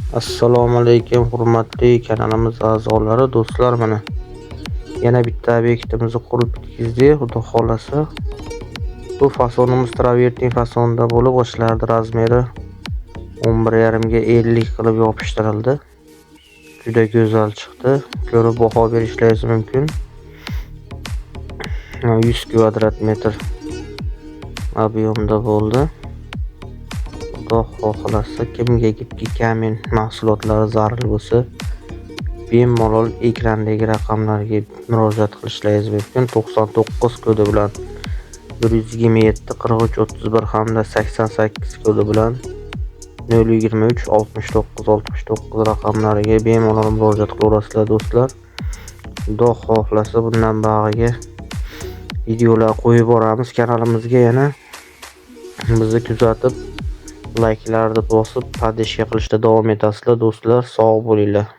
Assalomu alaykum, hurmatli kanalimiz a'zolari, do'stlar. Mana yana bitta obyektimizni qurib bitkazdik, xudo xolasa. Bu fasonimiz travertin fasonida bo'lib, g'ishtlarni razmeri 11,5 ga 50 qilib yopishtirildi. Juda go'zal chiqdi. Ko'rib baho berishlaringiz mumkin. 100 kvadrat metr объем da bo'ldi. Xudo xohlasa, kimga гибкий камень mahsulotlari zarur bo'lsa, bemalol ekrandagi raqamlarga murojaat qilishlaringiz mumkin. 99 kodi bilan 127 43 31 hamda 88 kodi bilan 023 69 69 raqamlariga bemalol murojaat qilaverasizlar, do'stlar. Xudo xohlasa, bundan bog'iga videolar qo'yib boramiz kanalimizga. Yana bizni kuzatib, layklarni bosib, поддержка qilishda davom etasizlar, do'stlar. Sog' bo'linglar.